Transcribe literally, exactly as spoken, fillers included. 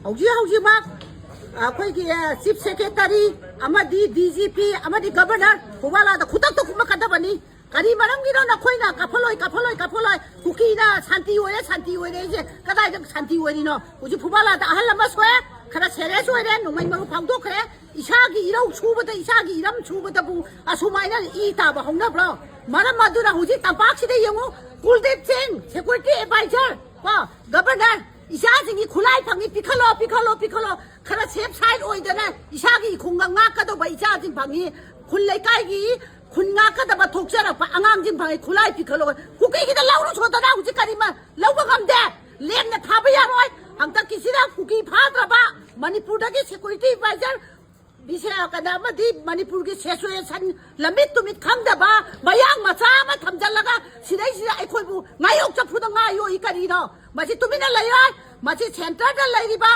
ꯍꯧꯖꯤꯛ ꯍꯧꯖꯤꯛꯃꯛ ꯑꯩꯈꯣꯏꯒꯤ ꯆꯤꯐ ꯁꯦꯀ꯭ꯔꯦꯇꯔꯤ ꯑꯃꯗꯤ ꯗꯤ ꯖꯤ ꯄꯤ ꯑꯃꯗꯤ ꯒꯕꯔꯅꯔ ꯐꯨꯕꯥꯂꯥꯗ ꯈꯨꯗꯛꯇ ꯀꯨꯝꯃꯛꯀꯗꯕꯅꯤ꯫ ꯀꯔꯤ ꯃꯔꯝꯒꯤꯅꯣ ꯅꯈꯣꯏꯅ ꯀꯥꯐꯜꯂꯣꯏ, ꯀꯥꯐꯜꯂꯣꯏ, ꯀꯥꯐꯜꯂꯣꯏ? ꯀꯨꯀꯤꯅ ꯁꯥꯟꯇꯤ ꯑꯣꯏꯔꯦ, ꯁꯥꯟꯇꯤ ꯑꯣꯏꯔꯦ꯫ ꯑꯩꯁꯦ ꯀꯗꯥꯏꯗ ꯁꯥꯟꯇꯤ ꯑꯣꯏꯔꯤꯅꯣ? ꯍꯧꯖꯤꯛ ꯐꯨꯕꯥꯂꯥꯗ ꯑꯍꯜ ꯑꯃ ꯁꯣꯛꯑꯦ, ꯈꯔ ꯁꯦꯔꯤꯌꯁ ꯑꯣꯏꯔꯦ, ꯅꯣꯡꯃꯩ ꯃꯔꯨ ꯐꯥꯎꯗꯣꯛꯈ꯭ꯔꯦ꯫ ꯏꯁꯥꯒꯤ ꯏꯔꯧ ꯁꯨꯕꯗ, ꯏꯁꯥꯒꯤ ꯏꯔꯝ ꯁꯨꯕꯗꯕꯨ ꯑꯁꯨꯃꯥꯏꯅ ꯏ ꯇꯥꯕ ꯍꯧꯅꯕ꯭ꯔꯣ? ꯃꯔꯝ ꯑꯗꯨꯅ ꯍꯧꯖꯤꯛ ꯇꯝꯄꯥꯛꯁꯤꯗ ꯌꯦꯡꯉꯨ, ꯀꯨꯜꯗꯤꯞ ꯁꯤꯡ, ꯁꯦꯀ꯭ꯌꯨꯔꯤꯇꯤ ꯑꯦꯗꯚꯥꯏꯖꯔ, ꯀꯣ, ꯒꯕꯔꯅꯔ, ꯏꯆꯥꯁꯤꯡꯒꯤ ꯈꯨꯠꯂꯥꯏ ꯐꯪꯉꯤ, ꯄꯤꯈꯠꯂꯣ, ꯄꯤꯈꯠꯂꯣ, ꯄꯤꯈꯠꯂꯣ꯫ ꯈꯔ ꯁꯦꯐ ꯁꯥꯏꯠ ꯑꯣꯏꯗꯅ ꯏꯁꯥꯒꯤ ꯈꯨꯡꯒꯪ ꯉꯥꯛꯀꯗꯧꯕ ꯏꯆꯥꯁꯤꯡ ꯐꯪꯉꯤ, ꯈꯨꯜ ꯂꯩꯀꯥꯏꯒꯤ ꯈꯨꯟ ꯉꯥꯛꯀꯗꯕ ꯊꯣꯛꯆꯔꯛꯄ ꯑꯉꯥꯡꯁꯤꯡ ꯐꯪꯉꯤ, ꯈꯨꯠꯂꯥꯏ ꯄꯤꯈꯠꯂꯣ꯫ ꯀꯨꯀꯤꯒꯤꯗ ꯂꯧꯔꯨ ꯁꯣꯗꯅ ꯍꯧꯖꯤꯛ ꯀꯔꯤ ꯃ-, ꯂꯧꯕ ꯉꯝꯗꯦ꯫ ꯂꯦꯝꯅ ꯊꯥꯕ ꯌꯥꯔꯣꯏ꯫ ꯍꯟꯗꯛꯀꯤꯁꯤꯗ ꯀꯨꯀꯤ ꯐꯥꯗ꯭ꯔꯕ ꯃꯅꯤꯄꯨꯔꯗꯒꯤ ꯁꯦꯀ꯭ꯌꯨꯔꯤꯇꯤ ꯑꯦꯗꯚꯥꯏꯖꯔ ꯕꯤꯁꯦ-, ꯀꯩꯅꯣ, ꯑꯃꯗꯤ ꯃꯅꯤꯄꯨꯔꯒꯤ ꯁꯦꯁꯨꯑꯦꯁꯟ ꯂꯝꯃꯤꯠ ꯇꯨꯃꯤꯠ ꯈꯪꯗꯕ ꯃꯌꯥꯡ ꯃꯆꯥ ꯑꯃ ꯊꯝꯖꯤꯜꯂꯒ ꯁꯤꯗꯩꯁꯤꯗ ꯑꯩꯈꯣꯏꯕꯨ ꯉꯥꯌꯣꯛ ꯆꯐꯨꯗ ꯉꯥ ꯌꯣꯛꯏ ꯀꯔꯤꯅꯣ? ꯃꯁꯤ ꯇꯨꯃꯤꯟꯅ ꯂꯩꯔꯣꯏ꯫ ꯃꯁꯤ ꯁꯦꯟꯇꯔꯗ ꯂꯩꯔꯤꯕ